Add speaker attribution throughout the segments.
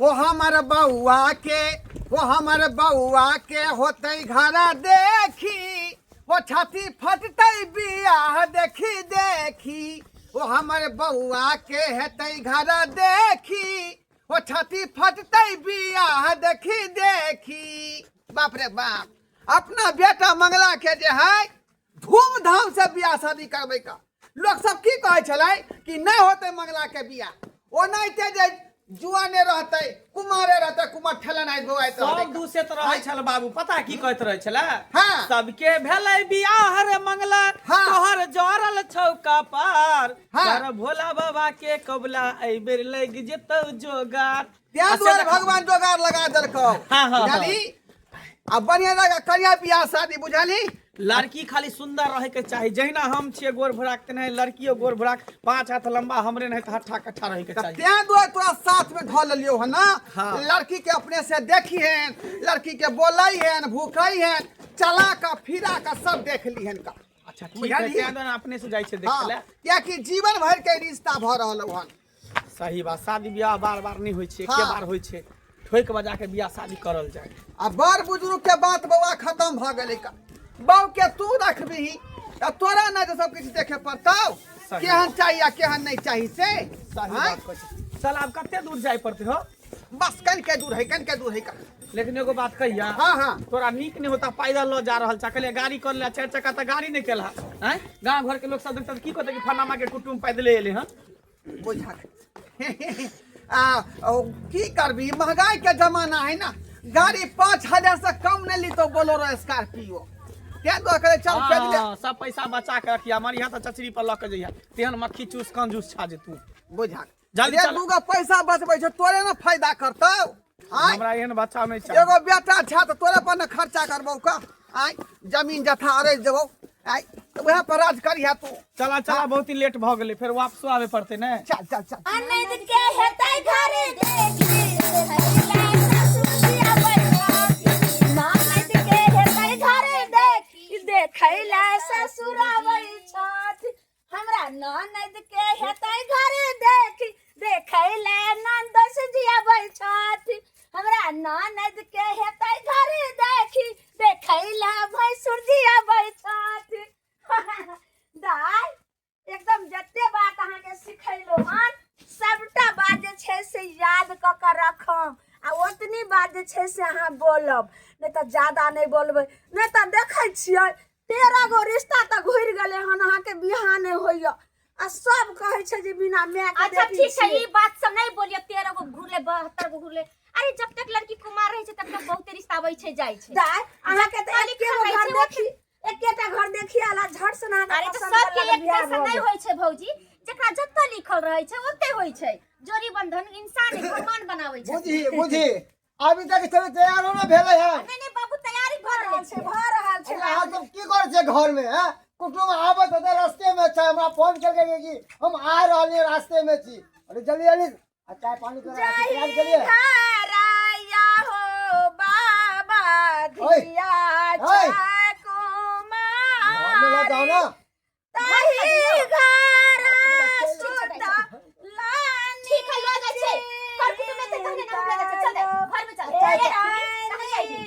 Speaker 1: ओ हमर बउआ के, ओ हमर बउआ के होतै घर देखी, ओ छाती फटतै बियाह देखी देखी। ओ हमर बउआ के हेतै घर देखी, ओ छाती फटतै बियाह देखी देखी। बाप रे बाप, अपना बेटा मंगला के जे है धूमधाम से बियाह शादी करबै का। लोक सब की कहै छलै कि नहि होतै मंगला के बियाह, ओनाहिते जे जुआने रहतै कुमारे रहतै, कुमार ठेला नहि बौआइत रहतै।
Speaker 2: सब दूसैत रहै छल बाबू, पता की कहैत रहै छलै?
Speaker 1: हाँ।
Speaker 2: सबके भेलै बियाह रे मंगला,
Speaker 1: हाँ।
Speaker 2: तोहर जरल छौ कपार,
Speaker 1: हाँ।
Speaker 2: कर भोला बाबा के कबला एहि बेर लागि जेतौ जोगार।
Speaker 1: तें
Speaker 2: आ से
Speaker 1: दुआरे
Speaker 2: देख-
Speaker 1: भगवान जोगार लगा देलकौ।
Speaker 2: हाँ, हाँ, हाँ।
Speaker 1: बुझलही? आ बढ़िया जगह करिया बियाह शादी, बुझलही?
Speaker 2: लड़की खाली सुंदर रहे के चाही, जहिना हम छियै गोर भुराक तेनाही लड़कियो गोर भुराक, 5 हाथ लंबा हमरे नहीं तऽ हट्ठा कट्ठा रहे के
Speaker 1: तऽ
Speaker 2: चाही।
Speaker 1: तें दुआरे तोरा साथ में धऽ लेलियौ हन ना।
Speaker 2: हाँ।
Speaker 1: लड़की के अपने से देखी हन, लड़की के बोलै हन, भूखै हन, चला कऽ फिरा कऽ सब देख ली हन का।
Speaker 2: अच्छा ठीक है,
Speaker 1: बुझलियै?
Speaker 2: तें दुआरे अपने से जाइ छै देखै
Speaker 1: हाँ,
Speaker 2: लए।
Speaker 1: कियाकि जीवन भर के रिश्ता भऽ रहल हन।
Speaker 2: सही बात, शादी बियाह बार बार नहीं होइ छै, एके
Speaker 1: हाँ।
Speaker 2: बार होइ छै, ठोकि बजा के बियाह शादी करल जाय।
Speaker 1: आ बड़ बुजुर्ग के बात बौआ खत्म भऽ गेलै का। बौ के तू रखबिही तऽ तोरा ने जे सब किछु देखे पड़तौ,
Speaker 2: सही।
Speaker 1: केहन चाही आ केहन नहीं चाही से।
Speaker 2: सही
Speaker 1: आँय?
Speaker 2: बात कहै छी। चल आब कते दूर जाय पड़तै हो?
Speaker 1: बस कनिके दूर है, कनिके दूर है का।
Speaker 2: लेकिन एगो बात कहिया?
Speaker 1: हाँ, हाँ।
Speaker 2: तोरा नीक नहीं होता पैदल ल जा रहल छा, कहलियै गाड़ी कर ले, 4 चक्का तऽ गाड़ी नहीं केलहा। आँय? गाँव घर के लोग सब देखतै तऽ की कहतै कि फलाना के कुटुम्ब पैदले एलै हन।
Speaker 1: बुझा आ ओ, की करबी, महंगाई के जमाना है ना, गाड़ी 5000 से कम नहीं ली तो बोलोरो स्कॉर्पियो। तें दुआरे कहले चल पैदले।
Speaker 2: हाँ, सब पैसा बचा के रखिया, मरिया तऽ चचरी पर लऽ के जइहा, तेहन मक्खी चूस कंजूस छा जे तू।
Speaker 1: बुझा
Speaker 2: जल्दी
Speaker 1: रे,
Speaker 2: चल।
Speaker 1: दूगो पैसा बचबै छै तोरे ने फायदा करतौ। आँय?
Speaker 2: हमरा एहन बच्चा नहीं चाही।
Speaker 1: एगो बेटा छै तऽ तोरे पर ने खर्चा करबौ का। आँय, जमीन जथा अरैज देबौ, आँय, तऽ वएह पर राज करिहे तू।
Speaker 2: चला चला, बहुत ही लेट भऽ गेलै, फेर वापसो आबे पड़तै ने।
Speaker 1: चल चल चल।
Speaker 3: अनैत के हेतै घर देखी, देखैला ससुर जिया बैठाती। ननैद के हेतै घर देखी, देखैला ससुर आबै छथि। हमरा ननैद के हेतै घर देखी, देखैला ननदस जियाबै छथि। हमरा ननैद के हेतै घर देखी, देखैला भैंसुर जियाबै छथि। दाइ, एकदम जते बात अहाँके सिखैलहुँ हन सबटा बात जे छै से याद कऽ कऽ रखब, आ ओतनी बात जे छै से अहाँ बोलब, नहि तऽ ज्यादा नहि बोलबै, नहि तऽ देखै छियै 13 गो रिश्ता तऽ घुरि गेलै हन, अहाँके बियाह नहि होइए आ सब कहै छै जे बिना माय के
Speaker 4: अच्छा
Speaker 3: बेटी
Speaker 4: ठीक है,
Speaker 3: छियै।
Speaker 4: ई बात सब नहीं बोलियो, 13 गो घुरले 72 गो घुरले। अरे जब तक लड़की कुमार रहे छै तब तक बहुते रिश्ता आबै छै जाइ छै।
Speaker 3: दाइ, अहाँके तऽ
Speaker 4: खाली
Speaker 3: एके गो
Speaker 4: खाइ
Speaker 3: घर
Speaker 4: छै,
Speaker 3: देखी, एकेटा घर देखी आला झट से अहाँके
Speaker 4: अरे तऽ
Speaker 3: पसन्द
Speaker 4: सबके
Speaker 3: करलक,
Speaker 4: एक
Speaker 3: बियाह
Speaker 4: जैसा
Speaker 3: भऽ
Speaker 4: नहीं
Speaker 3: गेल।
Speaker 4: होइ छै भौजी, जेकरा जतऽ लिखल रहै छै ओते होइ छै। जोड़ी बंधन इंसान भगवान बनाबै छै।
Speaker 5: बुझी बुझी, अभी तक चले तैयारो ना भेलै है।
Speaker 4: नहीं नहीं बाबू, तैयारी भऽ
Speaker 3: रहल
Speaker 4: रहल
Speaker 3: छै,
Speaker 4: छै,
Speaker 3: भऽ रहल छै।
Speaker 5: अरे अहाँ सब की करै छियै घर में, हैं? कुटुम्ब आबत होतै रास्ते में छै, हमरा फोन केलकै कि हम आ रहलियै रास्ते में छी। अरे जल्दी जल्दी आ चाय पानी करा, तैयार
Speaker 3: जाहि
Speaker 5: केलियै?
Speaker 3: घरैया हो बाबा
Speaker 5: ओए,
Speaker 3: धिया
Speaker 5: ओए।
Speaker 3: छै
Speaker 5: घर में लऽ जाओ
Speaker 3: कुमारी,
Speaker 5: ना।
Speaker 3: ताहि घर सुता
Speaker 4: ठीक है, लऽ जाइ छै। कर कुटुम्ब एतै तहने ने हम लऽ जाइ छै। चल दे, घर में चल।
Speaker 5: चाय
Speaker 4: ए, कहाँ जाइ छी?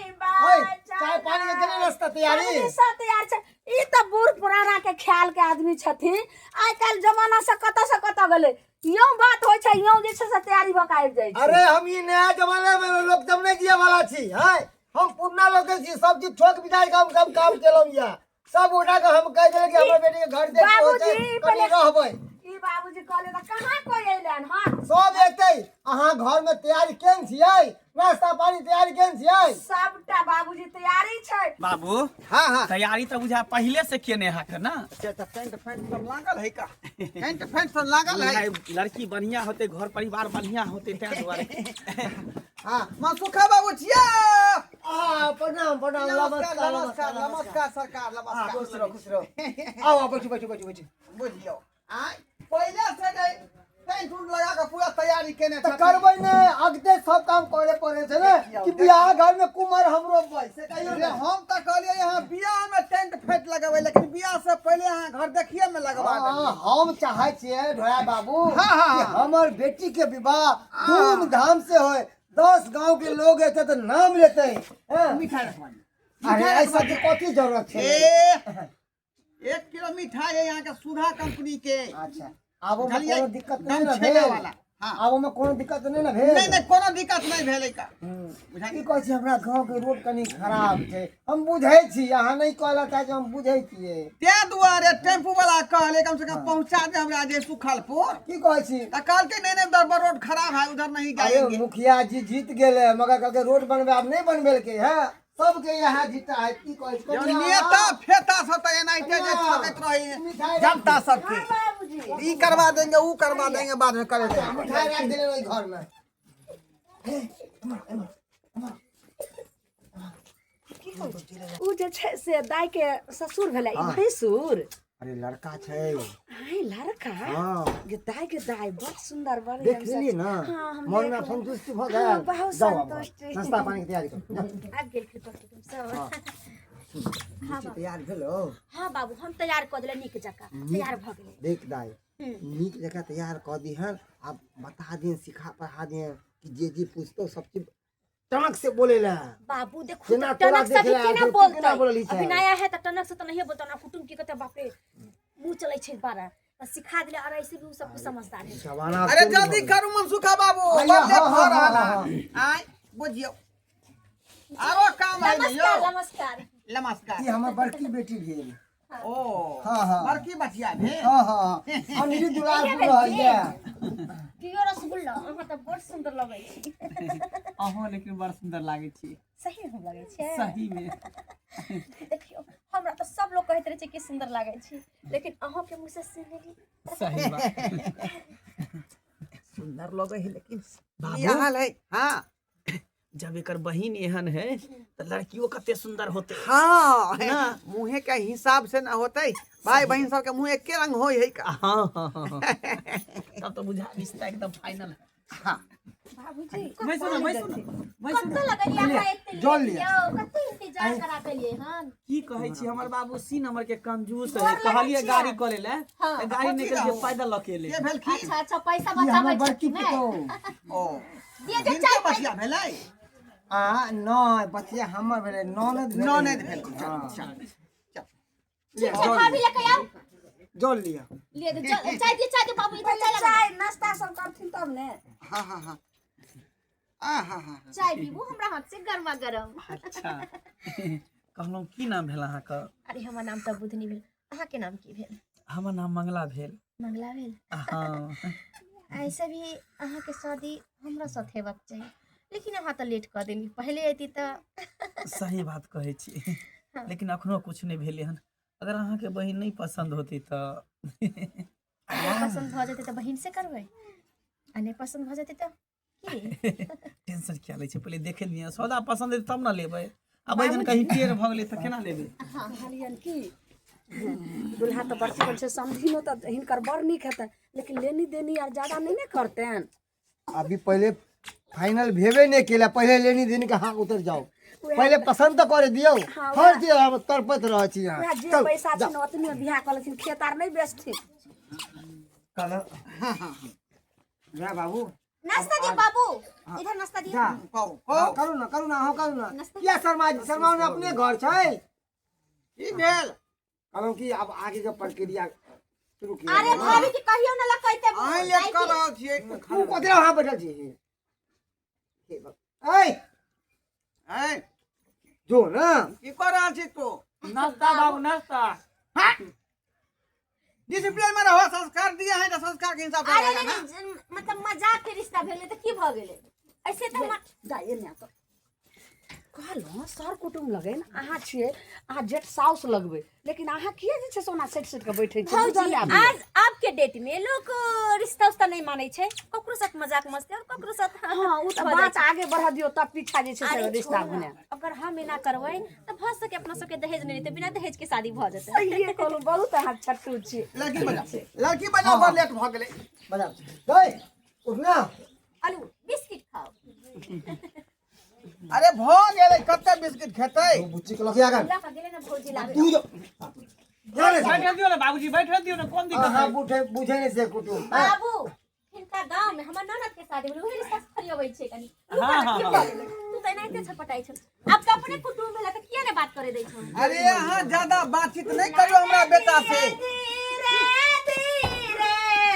Speaker 5: ओए, चाय पानी के केना नाश्ता तैयारी?
Speaker 3: सब तैयार छै। ई तऽ बूढ़ पुराना के ख्याल के आदमी छथिन, आइ काल्हि जमाना से कतऽ से कतऽ गेलै, यौ बात होइ छै, यौ जे छै से तैयारी भऽ कऽ आबि जाइ छै।
Speaker 5: अरे हम ई नया जमाना में लोक सब नहीं जिए वाला छी, हैं? हम पुरना लोग के छी, सब चीज ठोक बिदाई के हम सब काम केलहुँ या सब उठा के हम कह देले कि हमर बेटी के घर देख
Speaker 3: बाबूजी,
Speaker 5: कनी
Speaker 3: पहिले-
Speaker 5: रहबै।
Speaker 3: ई बाबूजी कहले तऽ कहाँ कोइ अयलनि हन?
Speaker 5: सब एतै। अहाँ घर में तैयारी केन छियै? नाश्ता पानी तैयारी केन छियै?
Speaker 3: सबटा बाबूजी तैयारी छै।
Speaker 2: बाबू,
Speaker 1: हाँ, हाँ।
Speaker 2: तैयारी तऽ बुझा पहिले से केने अहाँके ना?
Speaker 1: से तऽ टेंट फैंट सब लागल है का, टेंट फैंट सब लागल है।
Speaker 2: लड़की बढ़िया होते, घर परिवार बढ़िया होते, तें दुआरे।
Speaker 1: हाँ, मनसुखा बाबू छियै।
Speaker 5: आ, प्रणाम प्रणाम,
Speaker 1: नमस्कार नमस्कार नमस्कार सरकार, नमस्कार।
Speaker 5: खुश रहो खुश रहो, आओ आओ, बैठू बैठू बैठू बैठू।
Speaker 1: बुझियौ, आय पहिले से जे टेंट उंट लगा के पूरा तैयारी केने
Speaker 5: तऽ
Speaker 1: छथिन।
Speaker 5: करबै ने, अगते सब काम करे पड़े छै ने।
Speaker 1: देखियौ,
Speaker 5: कि बियाह घर में कुमार हमरो रोपबै से कहियौ
Speaker 1: रे,
Speaker 5: ने।
Speaker 1: हम तऽ कहलियै यहाँ बियाह में टेंट फेंट लगेबै, लेकिन बियाह से पहिले अहाँ घर देखिए में लगवा
Speaker 5: हाँ,
Speaker 1: देलियै।
Speaker 5: हम चाहे छियै ढोया बाबू
Speaker 1: हाँ, हाँ,
Speaker 5: कि
Speaker 1: हाँ।
Speaker 5: हमर बेटी के विवाह धूमधाम से होय, 10 गांव के लोग एते तऽ नाम लेते हैं।
Speaker 1: मिठाई रखवा दियौ।
Speaker 5: अरे ऐसा के कथी जरूरत छै?
Speaker 1: ए 1 किलो मिठाई है यहाँ के सुधा कंपनी के।
Speaker 5: अच्छा, आबो में
Speaker 1: बुझलियै?
Speaker 5: कोनो दिक्कत नहीं ना
Speaker 1: एकदम छेना
Speaker 5: भेल?
Speaker 1: वाला। हाँ।
Speaker 5: आबो में कोनो दिक्कत नहीं ना भेल?
Speaker 1: नहीं नहीं, कोनो दिक्कत नहीं भेलै का।
Speaker 5: बुझलियै? की कहै छी, हमरा गांव के रोड कनी खराब छै, हम बुझै छी, अहाँ नहीं कहला चाहे, हम बुझै छियै।
Speaker 1: तें दुआरे टेम्पू वाला कहले कम से कम पहुंचा दे हमरा जे सुखलपुर।
Speaker 5: की कहै छी?
Speaker 1: तऽ कहलकै नहीं नहीं, उधर रोड खराब है, उधर नहीं
Speaker 5: अरे
Speaker 1: जाएंगे।
Speaker 5: मुखिया जी जीत गेले, मगर कहलकै रोड बनबे, आब नहीं बनबेलकै है, सबके यहाँ जीता है। की कहै छी?
Speaker 1: जब नेता फेता सब तऽ एनाहिते जे ठकैत रही
Speaker 5: मिठाई
Speaker 1: जनता सबके, ई करवा देंगे, ऊ करवा देंगे, बाद में करे देंगे।
Speaker 5: मिठाई राख देले रही घर में।
Speaker 3: ओ जे छै से दाइ के ससुर भेलै ई भैंसुर।
Speaker 5: अरे लड़का छै।
Speaker 3: आइ लड़का?
Speaker 5: हाँ।
Speaker 3: गे दाइ, गे दाइ, बड़ सुंदर, बड़
Speaker 5: देख
Speaker 3: हम सब-
Speaker 5: लेलियै ना?
Speaker 3: हाँ, हम
Speaker 5: मन में
Speaker 3: देख लेलियै।
Speaker 5: संतुष्टि भऽ
Speaker 3: हाँ,
Speaker 5: गेल?
Speaker 3: बहुत
Speaker 5: जाउ आब,
Speaker 3: संतुष्टि।
Speaker 5: नाश्ता पानी के तैयारी करू, जाउ।
Speaker 4: आबि गेलखिन कुटुम सब। हाँ बाबू।
Speaker 5: तैयार भेलो?
Speaker 4: हाँ बाबू, हम तैयार कऽ देले, नीक जकाँ तैयार भऽ गेलै।
Speaker 5: देख दाइ, नीक जकाँ तैयार कऽ दिहन, आब बता दिहन, सिखा पढ़ा दिहन कि जे जे पूछतो सब चीज टनक से बोले ला।
Speaker 4: बाबू देखो,
Speaker 5: जेना
Speaker 4: तऽ
Speaker 5: तोरा
Speaker 4: टनक से
Speaker 5: देख
Speaker 4: अभी
Speaker 5: ले,
Speaker 4: केना
Speaker 5: तू केना
Speaker 4: बोलतै?
Speaker 5: बोलली छै?
Speaker 4: अभी नया है तऽ टनक से तऽ नहिए बोलतै ना, कुटुम की कहते, बाप रे, मुँह चलै छै बारा, तऽ सिखा देले। और ऐसे भी उ सब कुछ समझदार है।
Speaker 5: जमाना
Speaker 1: अरे
Speaker 5: चेंज
Speaker 1: जल्दी
Speaker 5: भऽ गेल।
Speaker 1: करू मनसुखा बाबू।
Speaker 5: आइया,
Speaker 1: बड़ लेट
Speaker 5: हाँ,
Speaker 1: भऽ
Speaker 5: हाँ,
Speaker 1: रहल
Speaker 5: हाँ,
Speaker 1: है। आय बुझियौ, आरो काम है ने
Speaker 4: नमस्कार।
Speaker 1: यौ।
Speaker 4: नमस्कार।
Speaker 1: नमस्कार।
Speaker 5: ई हमर बड़की बेटी भेल।
Speaker 1: ओ।
Speaker 5: हाँ, हाँ।
Speaker 1: बड़की बचिया भेल।
Speaker 5: हाँ हाँ हाँ, अनरी दुलारपुर रहैया।
Speaker 4: कियो रसगुल्ला, अहाँ तऽ बड़ सुन्दर लगै छी।
Speaker 2: अहाँ लेकिन बड़ सुंदर लागै छी।
Speaker 4: सही हम लगै छै?
Speaker 2: सही में।
Speaker 4: देखियौ, हमरा तऽ सब लोग कहैत रहै छै कि सुन्दर लागै छी, लेकिन अहाँके मुँह से सुनि लेली।
Speaker 2: सही बात।
Speaker 1: सुंदर लगे है, लेकिन
Speaker 2: बाबू।
Speaker 1: ई हाल है, हाँ।
Speaker 2: जब एकर बहिन एहन है तऽ लड़कियों कते सुंदर होते।
Speaker 1: हाँ।
Speaker 2: ना।
Speaker 1: मुँहे के हिसाब से ना होते, भाई बहन सबके मुँह एके रंग होय है का?
Speaker 2: हाँ हाँ हाँ हाँ। तब तो बुझा रिश्ता एकदम फाइनल है।
Speaker 1: हाँ।
Speaker 3: बाबूजी।
Speaker 2: मैं सुना, मैं सुना, मैं
Speaker 4: कतऽ
Speaker 2: सुना।
Speaker 4: लगलियै अहाँ एते
Speaker 5: जल
Speaker 4: लेट?
Speaker 5: लिअ।
Speaker 4: यौ, कते इंतजार करा देलियै हन?
Speaker 2: की कहै छी, हमर बाबू सी नंबर के कंजूस
Speaker 4: गोर
Speaker 2: है।
Speaker 4: लगै
Speaker 2: कहलियै
Speaker 4: छियै।
Speaker 2: गाड़ी कऽ ले ले,
Speaker 4: हाँ।
Speaker 2: तऽ गाड़ी
Speaker 1: कथी
Speaker 2: निकल के
Speaker 1: रहू?
Speaker 2: पैदल अकेले।
Speaker 1: के भेलखिन?
Speaker 4: अच्छा अच्छा, पैसा
Speaker 5: ई हमर
Speaker 4: बचाबै
Speaker 5: बड़की
Speaker 4: छथिन ने?
Speaker 5: पुतोहु।
Speaker 1: ओ।
Speaker 4: दिअ जे
Speaker 1: हिनके
Speaker 4: चाय।
Speaker 1: बचिया भेलै?
Speaker 5: आ नहि, बचिया हमर भेलै, ननद भेलै।
Speaker 1: ननद भेलखिन। चल
Speaker 5: हाँ।
Speaker 1: चल चल।
Speaker 4: ठीक छै, भाभी लऽ के आउ।
Speaker 5: जल लिअ।
Speaker 4: लिए दे, चाय दिअ, चाय दिअ बाबू, इधर चाय लगा।
Speaker 3: चाय नाश्ता सब करथिन तब ने।
Speaker 1: हाँ हाँ हाँ, आ हाँ हाँ।
Speaker 4: चाय पीबू हमरा हाथ से गरमा गरम।
Speaker 2: अच्छा, कहलहुँ की नाम भेल अहाँके?
Speaker 4: अरे, हमर नाम तऽ बुधनी भेल, अहाँके नाम की भेल?
Speaker 2: हमर नाम मंगला भेल।
Speaker 4: मंगला भेल?
Speaker 2: हाँ।
Speaker 4: ऐसे भी अहाँके शादी हमरा साथ हेबाक चाही, लेकिन अहाँ तऽ लेट कऽ देली, पहिले अयती तऽ।
Speaker 2: सही बात कहै छी, लेकिन अखनो कुछ नहि भेलै हन। अगर अहाँके बहिन नहि पसन्द होती तऽ?
Speaker 4: अगर पसन्द भऽ जेतै तऽ बहिन से करबै, आ नहि पसन्द भऽ जेतै तऽ की?
Speaker 2: टेंशन किया लै छै? पहिले देखे लिअ, सौदा पसन्द हेतै तब ने लेबै। आ बैगन कहीं टेढ़ भऽ गेलै तऽ केना लेबै?
Speaker 3: कहलियनि कि दुल्हा तऽ बड़ चिकन छै, समधिनो तऽ हिनकर बड़ नीक हेतनि, लेकिन लेनी देनी आर ज्यादा नहि ने करतनि?
Speaker 5: अभी पहिले फाइनल भेबे नहीं केला, पहिले लेनी देनी के हाँ उतर जाओ। पहिले पसंद तऽ करे दियौ।
Speaker 3: हाँ,
Speaker 5: हर चीज हम तड़पैत रहै छी यहाँ।
Speaker 3: वएह जे
Speaker 5: चल,
Speaker 3: पैसा
Speaker 5: जा।
Speaker 3: छै ने, ओतने बियाह कऽ लेथिन, खेत आर नहि बेचथिन।
Speaker 5: जा बाबू।
Speaker 4: नाश्ता दियौ बाबू, इधर नाश्ता दियौ।
Speaker 5: जा।
Speaker 1: कहू।
Speaker 5: हाँ,
Speaker 1: कहू।
Speaker 5: करू ना, करू ना, अहाँ करू ना।
Speaker 4: नाश्ता।
Speaker 5: किया शर्मा शर्माउ ने, अपने घर छै।
Speaker 1: की भेल?
Speaker 5: कहलहुँ कि आब आगे के प्रक्रिया शुरू किया।
Speaker 4: अरे, भाभी के कहियो ना लकैते।
Speaker 1: अहीं लेट कऽ रहल छियै।
Speaker 5: तू कथी लए वहाँ बैठल छी? ऐ।
Speaker 1: हैं?
Speaker 5: जो ना।
Speaker 1: की कऽ रहल छी तू?
Speaker 2: नाश्ता बाबू, नाश्ता।
Speaker 1: डिसिप्लिन में रहो, संस्कार दिए हैं तो संस्कार के हिसाब से
Speaker 4: अरे
Speaker 1: रहेगा
Speaker 4: नहीं,
Speaker 1: ना।
Speaker 4: नहीं, मतलब मजाक के रिश्ता भेलै तऽ की भऽ गेलै? ऐसे तऽ
Speaker 3: दाइ, एने तऽ कहलहुँ, सर कुटुम्ब लगै ने अहाँ छियै, अहाँ जेठ साउस लगबै, लेकिन अहाँ किए जे छै सोना सेट सेट के बैठे छियै?
Speaker 4: भौजी,
Speaker 3: बुझल आबैए।
Speaker 4: आज आब के डेट में लोग रिश्ता उस्ता नहीं मानै छै, ककरो साथ मजाक मस्ती और ककरो साथ
Speaker 3: हाँ, ओ तऽ
Speaker 4: भऽ जाइ
Speaker 3: बात
Speaker 4: छै।
Speaker 3: आगे बढ़ दियौ तब पीछा जे छै से
Speaker 4: अरे
Speaker 3: रिश्ता
Speaker 4: छोड़ू
Speaker 3: बने।
Speaker 4: ना, अगर हम एना करबै तऽ भऽ सके अपना सबके दहेज नहीं लेतै, बिना दहेज के शादी भऽ जेतै।
Speaker 3: सहिए कहलहुँ, बहुत अहाँ छट्टू छी।
Speaker 1: लड़की बजा, लड़की बजा, बड़ लेट भऽ गेलै।
Speaker 5: बजा गई, उठना।
Speaker 4: आलू बिस्किट खाओ।
Speaker 1: अरे, भऽ गेलै, कते बिस्किट खेतै?
Speaker 5: बुच्ची के लखिया
Speaker 4: लऽ कऽ गेलै ने भौजी लाबे।
Speaker 5: तू जो जा रे।
Speaker 2: बैठल दियौ ने बाबूजी, बैठल दियौ ने, कोन दिक्कत
Speaker 5: अहाँ
Speaker 2: है?
Speaker 5: बुझे बुझे नहीं से कुटुम, हाँ?
Speaker 4: बाबू, हिनकर हुनका गांव में हमर ननद के शादी भेल, ओही रिश्ता फरियाबै छै कनी।
Speaker 2: हाँ, हाँ, हाँ।
Speaker 4: तू तऽ एनाहिते छपटाइ छौ। आब तऽ अपने कुटुम्ब भेला तऽ किया ने बात करे दै छौ?
Speaker 1: अरे अहाँ ज्यादा बातचीत नहीं करियो हमरा बेटा से।
Speaker 3: धीरे धीरे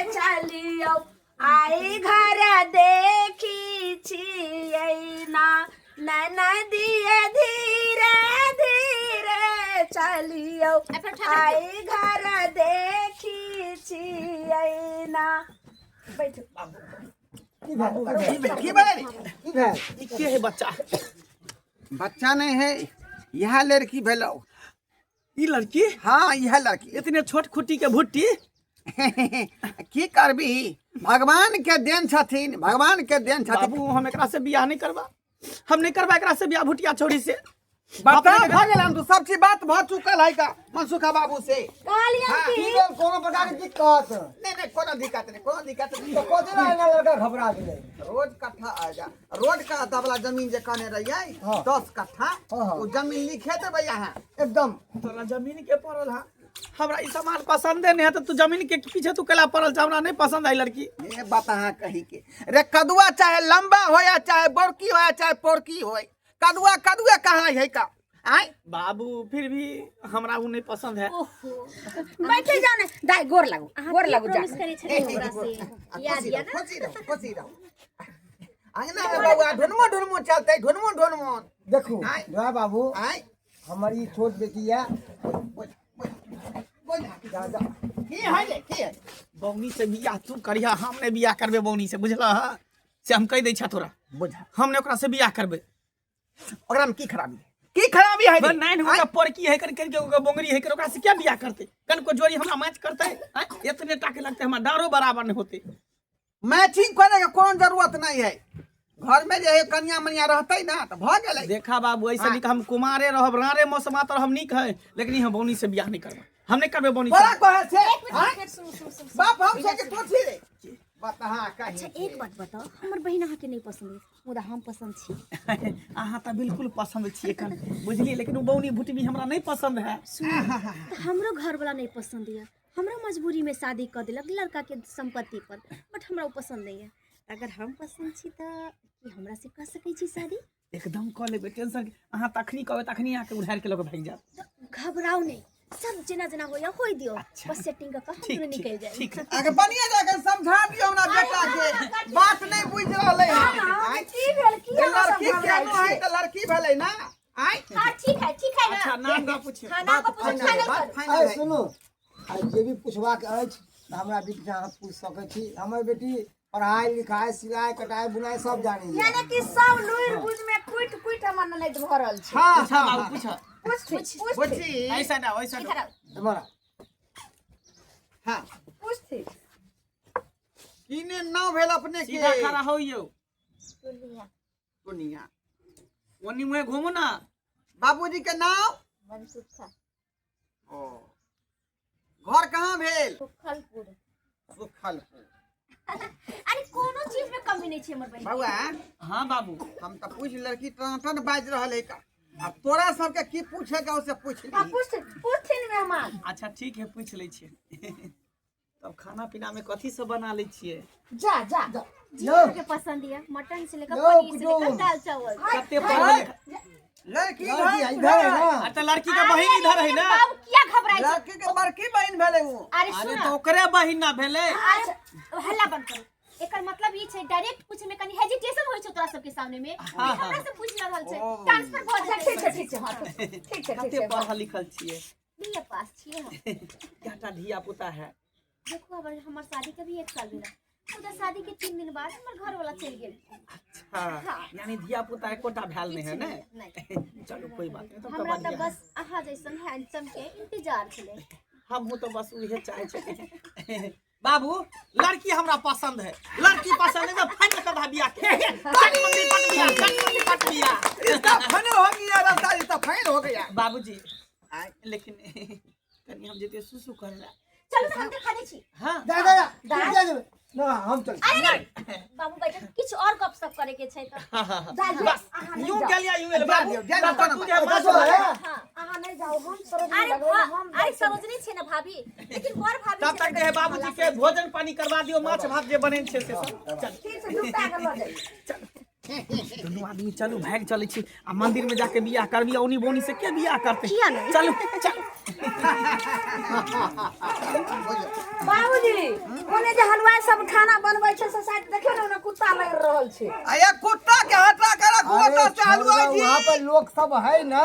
Speaker 3: चलियौ आई घर देखी छियै ना ननदिये, धीरे धीरे चलियौ आई घर देखी छियै ना। बैठू।
Speaker 5: की भेल?
Speaker 1: की भेल?
Speaker 5: की भेल?
Speaker 2: ई के है बच्चा?
Speaker 1: बच्चा नहीं है, यह लड़की भेलो।
Speaker 2: ई लड़की?
Speaker 1: हाँ, यह लड़की।
Speaker 2: इतने छोट खुट्टी के भुट्टी।
Speaker 1: की करबी, भगवान के देन छथिन, भगवान के देन छथिन।
Speaker 2: बाबू, हम एकरा से बियाह नहीं करबा, हम नहीं करबा एकरा से बियाह, भुटिया छोड़ी से।
Speaker 1: बता भऽ गेल हन तो सब चीज बात भऽ चुकल है का मनसुखा बाबू से।
Speaker 3: कहलियन
Speaker 1: हाँ।
Speaker 3: कि
Speaker 5: की भेल? कोनो प्रकार के दिक्कत?
Speaker 1: नहीं नहीं, कोनो दिक्कत नहीं, कोनो दिक्कत नहीं।
Speaker 5: तऽ कथी लए एना लड़का घबरा गेलै?
Speaker 1: रोड कट्ठा आ जा, रोड का दबला जमीन जे कहने रहियै।
Speaker 5: हाँ।
Speaker 1: 10 कट्ठा।
Speaker 5: हाँ, हाँ।
Speaker 1: ओ जमीन लिखे देबै अहाँ।
Speaker 5: एकदम।
Speaker 2: तोरा जमीन के पड़ल है, हमरा ई सामान पसंदे नहीं है तो तू जमीन के पीछे तू केला पड़ल छ? हमरा नहीं पसंद आई लड़की।
Speaker 1: ये बात अहाँ कही के रे, कदुआ चाहे लंबा हो या चाहे बड़की हो या चाहे पोरकी हो, कदुआ कदुआ कहाँ है का आय?
Speaker 2: बाबू, फिर भी हमरा वो नहीं पसंद है।
Speaker 4: ओहो।
Speaker 3: बैठे जाओ ने दाइ, गोर लागू।
Speaker 4: अहाँ
Speaker 3: गोर
Speaker 4: की
Speaker 3: लागू जा।
Speaker 4: प्रॉमिस करै छलियै हमरा से, याद
Speaker 1: खुशी
Speaker 4: या
Speaker 1: रहो।
Speaker 4: ना?
Speaker 1: खुशी रहो, खुशी रहो। अंगना में बउआ ढुनमो ढुनमो चलते, ढुनमो ढुनमो।
Speaker 5: देखू।
Speaker 1: आय।
Speaker 5: जय बाबू।
Speaker 1: आय।
Speaker 5: हमर ई छोट बेटी यऽ।
Speaker 1: बोल बोल बोल।
Speaker 5: जा जा।
Speaker 1: की है रे, की है?
Speaker 2: बौनी से बियाह तू करिहा, हम नहीं बियाह करबे बौनी से, बुझल से हम कहि दै छा तोरा।
Speaker 1: बुझा।
Speaker 2: हम नहीं ओकरा से बियाह करबे।
Speaker 1: ओकरा में की खराबी है, की खराबी है रे?
Speaker 2: नाइन होगा पोरकी है कर कर के ओकर बोंगरी है कर, ओकरा से क्या बियाह करते? कन को जोड़ी हमरा मैच करते हैं? इतने टाके लगते हमरा डारो बराबर नहीं होते।
Speaker 1: मैचिंग करे के कोन जरूरत नहीं है, घर में जे है कन्या मनिया रहते ना तो भ गेलै।
Speaker 2: देखा बाबू, ऐसे
Speaker 1: हाँ।
Speaker 2: निक हम कुमारे रहब, रारे मौसम तर हम निक है, लेकिन ई हम बौनी से बियाह नहीं करबे, हम नहीं करबे बौनी
Speaker 1: बड़ा
Speaker 2: से।
Speaker 1: कहे से
Speaker 4: एक मिनट।
Speaker 1: आय?
Speaker 4: फेर सुनू, सुनू, सुनू।
Speaker 1: बाप हम से के पूछी रे बता, हाँ कही।
Speaker 4: अच्छा, एक बात बताओ, हमर बहिन अहाँके नहि पसंद अछि, मुदा हम पसंद छी?
Speaker 2: अहाँ तऽ बिल्कुल पसंद छियै कन, बुझलियै, लेकिन ओ बौनी भुटबी हमरा नहीं पसंद है।
Speaker 4: सुनू, तऽ हमरो घरवाला नहि पसंद यऽ, हमरो मजबूरी में शादी कऽ देलक लड़का के संपत्ति पर, बट हमरा ओ पसंद नहीं है। अगर हम पसंद छी तऽ की हमरा से कऽ सकै छी शादी?
Speaker 2: एकदम कऽ लेबै, टेंशन अहाँ तखनी कहबै तखनी अहाँके उधार के लऽ कऽ भागि जायब।
Speaker 4: तऽ घबराउ नहि, सब जेना जेना होइया होय दियौ।
Speaker 2: अच्छा।
Speaker 4: बस सेटिंग कऽ कऽ हम
Speaker 2: ठीक
Speaker 4: दुनू
Speaker 2: ठीक
Speaker 4: निकलि जायब।
Speaker 2: ठीक।
Speaker 1: अगर बढ़िया जाकर समझा दियो हमरा बेटा के, बात नहीं बुझ रहलै है। आय?
Speaker 3: की भेल? की अहाँ सब
Speaker 1: लड़की
Speaker 3: घबराइ
Speaker 1: केनो है
Speaker 3: छियै?
Speaker 1: तऽ लड़की भेलै ना आय?
Speaker 4: हाँ, ठीक है, ठीक है ना।
Speaker 2: अच्छा, नाम का पूछिए।
Speaker 4: हाँ, नाम का
Speaker 1: बात
Speaker 4: पूछो,
Speaker 1: फाइनल है,
Speaker 4: फाइनल
Speaker 1: बात
Speaker 4: करू।
Speaker 1: फाइनल
Speaker 5: आइ
Speaker 1: है।
Speaker 5: सुनू, आइ जे भी पुछबाक अछि तऽ हमरा बेटी से अहाँ पूछि सकै छी। हमर बेटी पढ़ाइ लिखाइ, सिलाइ कटाइ बुनाइ सब जानैए।
Speaker 3: यानी कि सब लुरि बुझ में कुटि कुटि हमर ननैद भरल छै।
Speaker 1: हाँ।
Speaker 2: पूछा
Speaker 1: हाँ।
Speaker 2: बाबू, पूछा।
Speaker 3: पूछथि, पूछथि।
Speaker 1: बुझी।
Speaker 2: ऐसा ना, ऐसा
Speaker 4: इधर
Speaker 2: ना।
Speaker 4: आओ।
Speaker 5: एम्हर आ।
Speaker 1: हाँ।
Speaker 3: पूछथि।
Speaker 1: किने नाव भेल अपने के?
Speaker 2: सीधा खड़ा हो यौ।
Speaker 4: पूर्णिया।
Speaker 1: दुनिया।
Speaker 2: ओनी मुँहे घूमू ना।
Speaker 1: बाबूजी के नाम?
Speaker 4: मनसुखा।
Speaker 1: ओ, घर कहाँ भेल?
Speaker 4: सुखलपुर।
Speaker 1: सुखलपुर।
Speaker 4: अरे, कोनो चीज में कमी नहीं छै हमर बहिन।
Speaker 1: बउआ।
Speaker 2: हाँ बाबू।
Speaker 1: हम तऽ पूछ, लड़की टन बाजि रहल है का, अब तोरा सबके की पूछे के से पूछ
Speaker 3: हाँ।
Speaker 1: ली।
Speaker 3: पूछथिन, पूछथिन मेहमान।
Speaker 2: अच्छा, ठीक है, पूछ लै छियै। तब खाना पीना में कथी सब बना लै छियै?
Speaker 3: जा जा।
Speaker 4: जी
Speaker 5: यौ।
Speaker 4: अहाँके पसंद यऽ, मटन से लेकर
Speaker 5: यौ,
Speaker 4: पनीर से लेकर
Speaker 5: कुटुम।
Speaker 4: दाल चावल।
Speaker 2: कते पढ़ल लिखल?
Speaker 1: लड़की
Speaker 5: लड़की इधर है ना।
Speaker 2: अरे, तऽ लड़की के बहिन इधर है ना।
Speaker 4: बाबू, किया घबराइ छै?
Speaker 1: लड़की के बड़की बहिन भेलै उ।
Speaker 4: अरे
Speaker 2: अरे
Speaker 4: सुन।
Speaker 2: तऽ ओकरे बहिन ना भेलै।
Speaker 4: अरे, हल्ला बंद करू। एकर मतलब ई छै, डायरेक्ट पूछे में कनी हेजिटेशन होइ छै तोरा सबके सामने में।
Speaker 2: हाँ, हाँ।
Speaker 4: हमरा से पूछ रहल छै,
Speaker 1: ओ।
Speaker 4: ट्रांसफर भऽ
Speaker 3: अच्छा।
Speaker 4: जेतै।
Speaker 3: ठीक छै, ठीक छै, हाँ, ठीक छै, ठीक
Speaker 2: कते
Speaker 3: छै।
Speaker 2: पढ़ल लिखल छियै?
Speaker 4: बीए पास छियै हम।
Speaker 2: कएटा धिया पुता है?
Speaker 4: देखू, अब हमर शादी के भी एक साल भेल, मुदा शादी के 3 दिन बाद हमर घर वाला चलि गेल।
Speaker 2: अच्छा, यानी धिया पुता एकोटा भेल नहीं है ने?
Speaker 4: नहीं।
Speaker 2: चलो, कोई बात नहीं, तब तऽ
Speaker 4: हमरा तऽ
Speaker 2: बढ़िया है।
Speaker 4: बस अहाँ जैसन हैंडसम के इंतजार छलै।
Speaker 2: हमहूँ तऽ बस उहे चाहे छी बाबू। लड़की हमरा पसंद है, लड़की पसंद है तो फाइनल कर दा बियाह के। चट मंगनी पट बियाह, चट मंगनी पट बियाह।
Speaker 1: इसका फाइनल हो गया रास्ता, इसका फाइनल हो गया।
Speaker 2: बाबूजी।
Speaker 1: आय।
Speaker 2: लेकिन कनी हम जते सुसु कर ला।
Speaker 4: चलू ने, हम देखा दै छी।
Speaker 2: हाँ।
Speaker 5: जा जा जा जा जा, ना हम चल।
Speaker 4: अरे नहीं बाबू, बैठो, किछु और गपशप करे के छै तऽ।
Speaker 2: हाँ हाँ हाँ।
Speaker 3: जा जा।
Speaker 2: बस
Speaker 3: अहाँ नहीं
Speaker 2: यूं
Speaker 3: जाउ।
Speaker 2: गेलिया, यूं गेल बाबू।
Speaker 1: जा दियौ, जा दियौ,
Speaker 2: तब तक तू जे
Speaker 5: जा
Speaker 2: माछ
Speaker 5: दियौ,
Speaker 2: बना।
Speaker 5: है।
Speaker 4: हाँ, अहाँ
Speaker 3: अहाँ नहि जाउ, हम सरोजनी
Speaker 4: अरे
Speaker 3: लगबै, हम
Speaker 4: अरे सरोजनी छै ने भाभी, लेकिन बड़ भाभी
Speaker 2: तब
Speaker 4: छै
Speaker 2: तक जे है बाबूजी के भोजन पानी करवा दियौ, माछ भात जे बनेने छै से सब। चल
Speaker 3: ठीक छै, जुटा के लऽ जाइ।
Speaker 2: दुनू आदमी चलू, भागि चलै छी आ मंदिर में जाके बियाह करबी। औनी बोनी से के बियाह करते?
Speaker 4: किया नहि?
Speaker 2: चलू चल।
Speaker 3: बाबूजी, ओने जे हलवाई सब खाना बनबै छै से शायद देखियौ ने, ओने कुत्ता लड़ि रहल छै।
Speaker 1: अरे कुत्ता के हटा के रखू
Speaker 5: अरे
Speaker 1: ओतऽ से हलवाई
Speaker 5: छोड़ो,
Speaker 1: जी।
Speaker 5: वहाँ पर लोग सब है ना।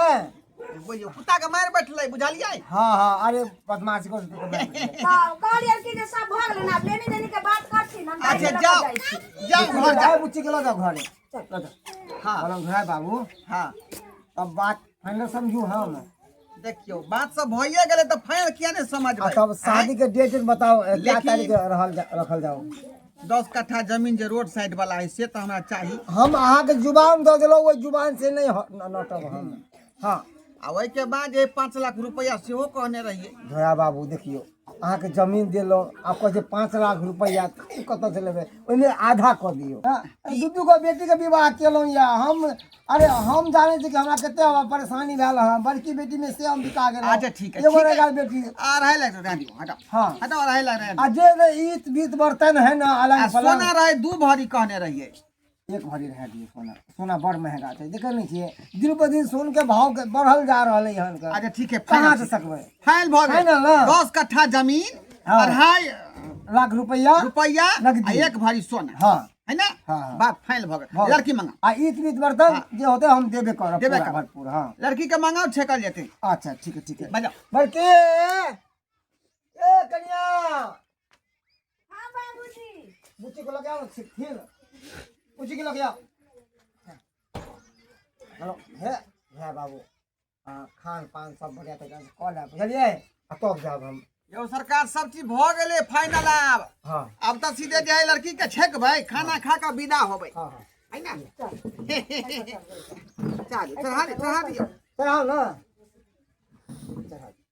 Speaker 1: बुझियौ, कुत्ता के मारि बैठलै, बुझलियै?
Speaker 5: हाँ हाँ, अरे बदमाशी कर।
Speaker 3: तऽ कहलियै कि जे सब भऽ गेलै ने, आब लेनी देनी के बात करथिन, हम
Speaker 1: अच्छा
Speaker 3: गाड़ी लऽ कऽ
Speaker 1: जाओ
Speaker 3: जाइ छी।
Speaker 1: जाओ घर जाओ।
Speaker 5: बुच्ची के लऽ जाओ घरे, लऽ जाओ।
Speaker 1: हाँ।
Speaker 5: बोलो घुराए बाबू।
Speaker 1: हाँ।
Speaker 5: तब बात फाइनल समझू हम।
Speaker 1: देखियौ, बात सब भइए गेलै तऽ फाइनल किया नहि
Speaker 5: आ
Speaker 1: समझबै?
Speaker 5: तब शादी के डेट बताओ, क्या
Speaker 1: लेकिन-
Speaker 5: तारीख के रहल रखल जाओ?
Speaker 1: 10 कट्ठा जमीन जे रोड साइड वाला है से तऽ हमरा चाही।
Speaker 5: हम अहाँके जुबान दऽ देलहुँ, ओहि जुबान से नहीं नटब हम। हाँ।
Speaker 1: आ ओहिके बाद जे 5 लाख रुपैआ सेहो कहने रहियै।
Speaker 5: धोया बाबू, देखियौ, अहाँके जमीन देलहुँ, आब कहै छै 5 लाख रुपैआ कतऽसँ लेबै? ओहिमे आधा कऽ दियौ। हाँ, दू दू गो बेटीके विवाह केलहुँ यऽ हम। अरे हम जानै छी कि हमरा कते परेशानी भेल हँ। बड़की बेटीमे से हम बिका गेलहुँ।
Speaker 1: अच्छा ठीक है,
Speaker 5: एगो
Speaker 1: ठीक
Speaker 5: रहि
Speaker 1: है।
Speaker 5: गेल बेटी।
Speaker 1: 2.5 लाख रहए दियौ, हटाओ।
Speaker 5: हाँ।
Speaker 1: हटाओ, 2.5 लाख रहए
Speaker 5: आ जे ने ईत बीत बर्तन है ना,
Speaker 1: आ
Speaker 5: अलग
Speaker 1: सोना
Speaker 5: पलंग
Speaker 1: रहे 2 भरी कहने रहियै।
Speaker 5: 1 भरी रह दियौ। सोना सोना बड़ महंगा छै, देखै नहि छियै, दिन पर दिन सोन के भाव के बढ़ल जा रहल है हन के।
Speaker 1: अच्छा ठीक है।
Speaker 5: कहाँ से सकबै?
Speaker 1: फाइनल भऽ गेल।
Speaker 5: फाइनल ना?
Speaker 1: 10 कट्ठा जमीन,
Speaker 5: हाँ।
Speaker 1: 2.5
Speaker 5: लाख रुपैआ
Speaker 1: रुपैआ
Speaker 5: नगदी।
Speaker 1: आ 1 भरी सोना।
Speaker 5: हाँ।
Speaker 1: है ना?
Speaker 5: हाँ, हाँ।
Speaker 1: बात फाइनल भऽ गेल।
Speaker 5: भऽ गेल।
Speaker 1: लड़की मंगाओ।
Speaker 5: आ ईत बीत बर्तन जे होते हम देबे करब।
Speaker 1: देबे
Speaker 5: पूरा
Speaker 1: करब।
Speaker 5: भरपूर। हाँ।
Speaker 1: लड़की के मंगाओ, छेकल जेतै।
Speaker 5: अच्छा ठीक है, ठीक है।
Speaker 1: बजाओ।
Speaker 5: बड़की ए कनिया।
Speaker 3: हाँ बाबूजी।
Speaker 5: बुच्ची को लगे आओ, सीखथिन। बुच्ची के लगे आओ। हेलो, हे हे बाबू, हाँ, खान पान सब बढ़िया तरीका से कऽ लेब, बुझलियै? आ तब जायब हम।
Speaker 1: यौ सरकार, सब चीज भऽ गेलै फाइनल आब।
Speaker 5: हाँ।
Speaker 1: आब तऽ सीधे जे है लड़की के छेकबै, खाना खा कऽ विदा होबै।
Speaker 5: हाँ हाँ।
Speaker 1: है ना? चलू, चढ़ा दियौ, चढ़ा दियौ।
Speaker 5: चढ़ाओ ना, चढ़ा दियौ।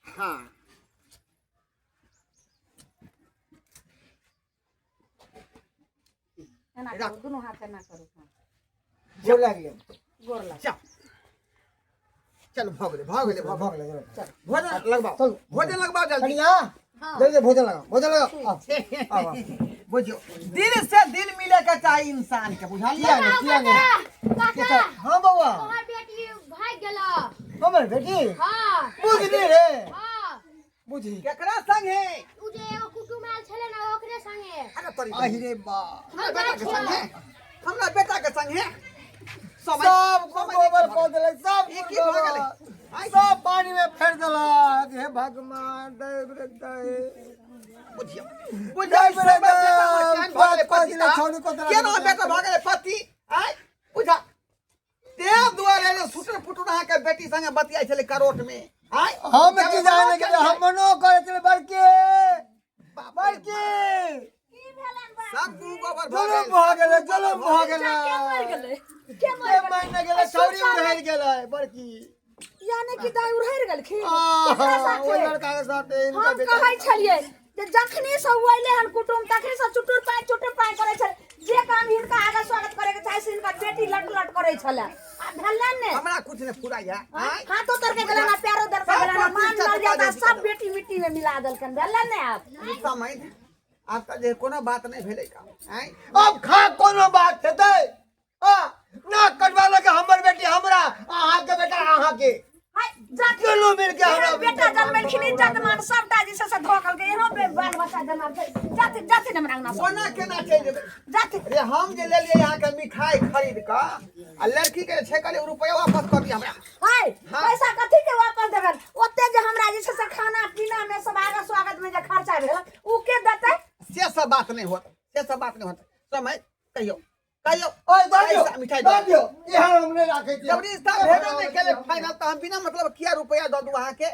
Speaker 1: हाँ।
Speaker 3: एना करू, दुनू हाथ एना करू, हाँ।
Speaker 5: गोर लागि गेल।
Speaker 3: गोर लाग।
Speaker 1: चल चल, भऽ गेलै, भऽ गेलै, भऽ
Speaker 5: भऽ गेलै, चलो।
Speaker 1: भोजन लगबाओ।
Speaker 5: चलू।
Speaker 1: भोजन लगबाओ जल्दी।
Speaker 5: कनिया, जल्दी भोजन लगाओ, भोजन लगाओ, आओ, आओ, आओ।
Speaker 1: बुझियौ, दिल से दिल मिले के चाही इंसान के, बुझलियै?
Speaker 5: किया नहि, किया नहि?
Speaker 4: काका।
Speaker 5: हाँ बौआ।
Speaker 4: तोहर बेटी भागि गेल।
Speaker 5: हमर बेटी?
Speaker 4: हाँ।
Speaker 5: बुझली रे?
Speaker 4: हाँ।
Speaker 5: बुझी।
Speaker 1: केकरा संगे?
Speaker 4: उ जे एगो कुटुम आयल छलै ने, ओकरे संगे।
Speaker 1: अरे तोरी।
Speaker 5: आहि रे बा।
Speaker 1: हमरा बेटा के संगे, हमरा बेटा के संगे समय
Speaker 5: सब
Speaker 1: समय
Speaker 5: गोबर
Speaker 1: देखि
Speaker 5: कऽ देलक सब।
Speaker 1: ई की भऽ गेलै?
Speaker 5: गोबर सब पानी में फेर देलक। हे भगवान, दैव रे दैव।
Speaker 1: बुझियौ,
Speaker 5: दैव
Speaker 1: बुझियौ,
Speaker 5: रे
Speaker 1: समय बेटा हमर
Speaker 5: दैव,
Speaker 1: केहन भऽ गेलै
Speaker 5: कऽ
Speaker 1: पति
Speaker 5: देले
Speaker 1: ता?
Speaker 5: छौड़ी को तरह
Speaker 1: केना
Speaker 5: के
Speaker 1: बेटा भऽ गेलै पति आय बुझा ते दुआरे जे सुटर पुटुर अहाँके बेटी संगे बतियाइ छलै करोट में आय।
Speaker 5: हम की जाने के हम मनो करे छलै। बड़की, बड़की।
Speaker 3: की भेलन बा?
Speaker 1: सब दू गोबर भऽ
Speaker 5: जुलुम
Speaker 1: गेल।
Speaker 5: भऽ गेलै, जुलुम भऽ गेलै।
Speaker 3: के मरि गेलै? के मरि
Speaker 5: के
Speaker 3: गेलै?
Speaker 5: मरि गेलै? छौड़ी उधरि गेलै बड़की।
Speaker 3: यानी कि दाइ उड़हरि गेलखिन?
Speaker 5: आहा,
Speaker 3: केकरा साथे?
Speaker 5: ओहि लड़का के साथे इनका
Speaker 3: हम
Speaker 5: बेटा।
Speaker 3: कहै छलियै जे जखनी से उ अइले हन कुटुम, तखनी से चुटुर पाइ चुटुर पाइ करै छलै। जे काम हिनका आगे स्वागत करे के चाही से हिनका बेटी लट लट करै छलै, आ भेलन ने?
Speaker 1: हमरा कुछ नहि फुराइ है आय।
Speaker 3: हाथो तर के गेलन आ पैरो दर के
Speaker 1: सब
Speaker 3: गेलन आ मान
Speaker 1: प्रतिष्ठा
Speaker 3: मर्यादा
Speaker 1: टुटा जाइ
Speaker 3: सब
Speaker 1: छै।
Speaker 3: बेटी मिट्टी में मिला देलकन। भेलन ने आब?
Speaker 1: समझ, आब तऽ जे कोनो बात नहि भेलै का आय।
Speaker 5: अब खा कोनो बात हेतै? आ ना कटवा लगे हमर बेटी हमरा, अहाँके बेटा अहाँके।
Speaker 3: हाय, जाति
Speaker 5: दुनू मिलके हमरा
Speaker 3: बेटा जन्मेलखिन, इज्जत मान सबटा जे छै से धऽ कलकै। एहनो बाल बच्चा जन्मल छै। जाति जाति ने हमरा अंगना से।
Speaker 1: कोना केना चलि जेबै?
Speaker 3: जाति।
Speaker 1: रे, हम जे लेलियै अहाँके मिठाई खरीद कऽ आ लड़की के छै, कहलियै रुपया वापस कऽ दिअ हमरा।
Speaker 3: हाय।
Speaker 1: हाँ।
Speaker 3: पैसा कथी के वापस देबन? ओते जे हमरा जे छै से खाना पीना में सब आगे स्वागत में जे खर्चा भेल, उ के देतै?
Speaker 1: से सब बात नहि होत, से सब बात नहि होत। समय कहियौ, कहियौ।
Speaker 5: ओए दऽ दियौ।
Speaker 1: पैसा मिठाई
Speaker 5: दऽ
Speaker 1: दऽ
Speaker 5: दियौ, एहन हम नहि राखै छियै।
Speaker 1: जब रिश्ता भेबे नहि केलै फाइनल, तऽ हम बिना मतलब किया रुपया दऽ दू अहाँके?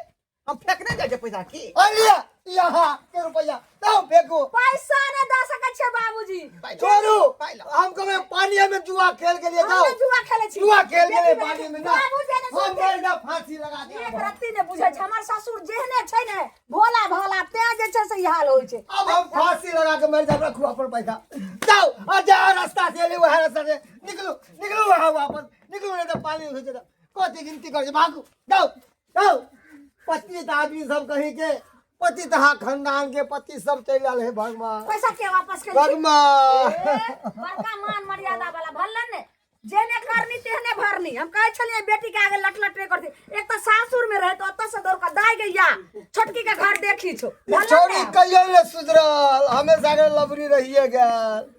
Speaker 1: हम फेकने जाइ छै पैसा की?
Speaker 5: अलिया यहाँ के रुपया दाओ फेंको।
Speaker 3: पैसा नहि दऽ सकै छियै बाबूजी।
Speaker 5: छोड़ू।
Speaker 1: पाइ लाउ।
Speaker 5: हम कहे पानी में जुआ खेल के लिए
Speaker 3: हम
Speaker 5: जाओ।
Speaker 3: नहि जुआ खेलै छी।
Speaker 5: जुआ खेल के लिए
Speaker 3: बेटी
Speaker 5: पानी में ना।
Speaker 3: बाबूजी ने
Speaker 5: हम मर जा फांसी लगा दे।
Speaker 3: एक रत्ती नहि बुझै छै हमर ससुर जेहने छै ने भोला भाला, तें जे छै से ई हाल होइ छै।
Speaker 5: अब हम फांसी लगा के मर जाब। रखू अपन पैसा, जाओ आ जा रास्ता से ले, वह रास्ता से निकलो, निकलो वहाँ वापस निकलो, नहीं तो पानी हो जाता। कथी गिनती कर, भागू, जाओ जाओ। 25 आदमी सब कही के पति तहा खानदान के पति सब चलि आयल। हे भगवान,
Speaker 3: पैसा के वापस कर
Speaker 5: भगवान।
Speaker 3: बड़का मान मर्यादा वाला भल्लन ने जेने करनी तेहने भरनी। हम कहै छलियै बेटी के आगे लट लट करती। एक तऽ सासुर में रहे तो ओतऽ से दौड़ कऽ दाइ गैया छोटकी के घर देखी छो। भल्लन
Speaker 5: छौड़ी
Speaker 3: ने।
Speaker 5: कहियो ने सुधरल, हमेशा के लबरी रहिए गेल।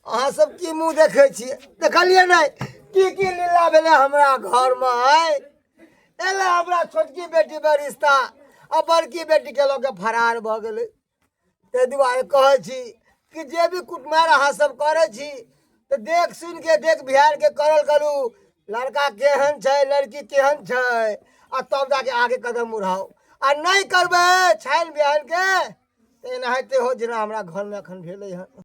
Speaker 5: अहाँ सब की मुँह देखै छियै? देखलियै नहि की की लीला भेलै हमरा घरमे? आइ एलै हमरा छोटकी बेटी पर रिश्ता आ बड़की बेटीके लऽ के फरार भऽ गेलै। ताहि दुआरे कहै छी कि जे भी कुटुमार अहाँ सब करै छी तऽ देख सुनि के देख बिहार के करल करू, लड़का केहन छै, लड़की केहन छै, आ तब जाके आगे कदम बढ़ाउ। आ नहि करबै छानि बिहान के तऽ एनाहिते हो जेना हमरा घरमे एखन भेलै हँ।